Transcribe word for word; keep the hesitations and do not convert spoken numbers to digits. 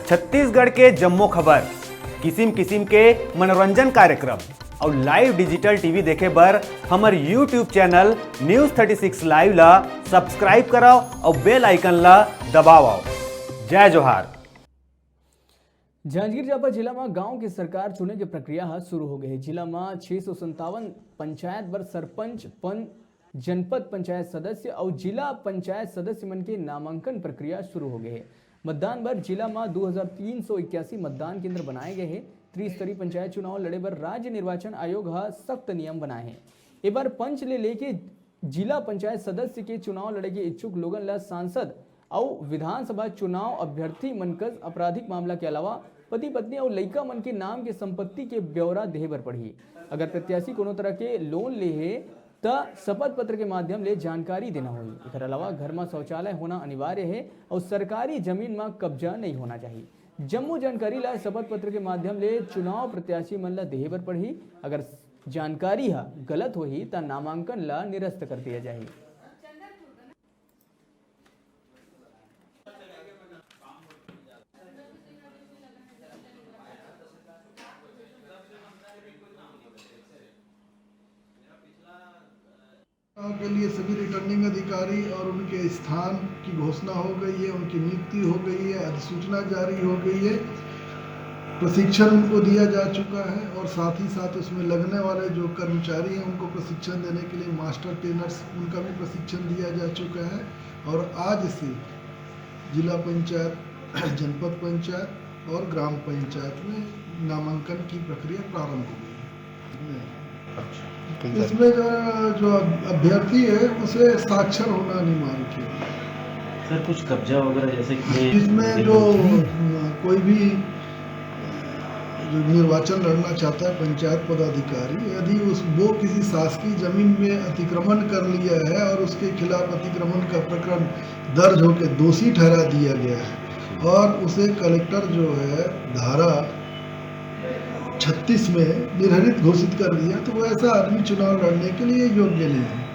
छत्तीसगढ़ के जम्मो खबर, किसिम किसिम के मनोरंजन कार्यक्रम अउ live digital TV देखे बर हमर YouTube channel News thirty six Live ला subscribe करव अउ bell icon ला दबावव। जय जोहार। जांजगीर चांपा जिला म गांव के सरकार चुने के प्रक्रिया ह शुरू हो गए हे। जिला म छह सौ संतावन पंचायत बर सरपंच, पन, जनपद पंचायत सदस्य अउ जिला पंचायत सदस्य मन के नामांकन प्रक्रिया शुरू हो गए हे। मतदान बर जिला म दू हजार तीन सौ इक्यासी मतदान केंद्र बनाए गए हे। त्रिस्तरीय पंचायत चुनाव लड़े बर राज्य निर्वाचन आयोग ह सख्त नियम बनाए हे। ए बार पंच ले लेके जिला पंचायत सदस्य के चुनाव लड़े के इच्छुक लोगन ल सांसद अउ विधानसभा चुनाव अभ्यर्थी मन कस आपराधिक मामला के अलावा पति पत्नी अउ लइका मन के नाम के संपत्ति के ब्यौरा देहे बर पड़ही। अगर प्रत्याशी कोनो तरह के लोन ले हे, त शपथ पत्र के माध्यम ले जानकारी देना होही। एकर अलावा घर म शौचालय होना अनिवार्य हे अउ सरकारी जमीन म कब्जा नइ होना चाही। जम्मो जानकारी ला शपथ पत्र के माध्यम ले चुनाव प्रत्याशी मन ला देहे बर पड़ही। अगर जानकारी ह गलत होही, त नामांकन ला निरस्त कर दिया जाही। के लिए सभी रिटर्निंग अधिकारी और उनके स्थान की घोषणा हो गई है, उनकी नियुक्ति हो गई है, अधिसूचना जारी हो गई है, प्रशिक्षण उनको दिया जा चुका है और साथ ही साथ उसमें लगने वाले जो कर्मचारी हैं, उनको प्रशिक्षण देने के लिए मास्टर ट्रेनर्स, उनका भी प्रशिक्षण दिया जा चुका है। और आज से जिला पंचायत, जनपद पंचायत और ग्राम पंचायत में नामांकन की प्रक्रिया प्रारंभ हो गई है। इसमें जो, जो अभ्यर्थी है, उसे साक्षर होना अनिवार्य है। सर, कुछ कब्जा वगैरह जैसे कि इसमें जो, अ, कोई भी, अ, जो निर्वाचन लड़ना चाहता है पंचायत पदाधिकारी, यदि उस, वो किसी शासकीय जमीन में अतिक्रमण कर लिया है और उसके खिलाफ अतिक्रमण का प्रकरण दर्ज होकर दोषी ठहरा दिया गया है और उसे कलेक्टर जो है धारा छत्तीस में निर्हरित घोषित कर दिया, तो वो ऐसा आदमी चुनाव लड़ने के लिए योग्य नहीं है।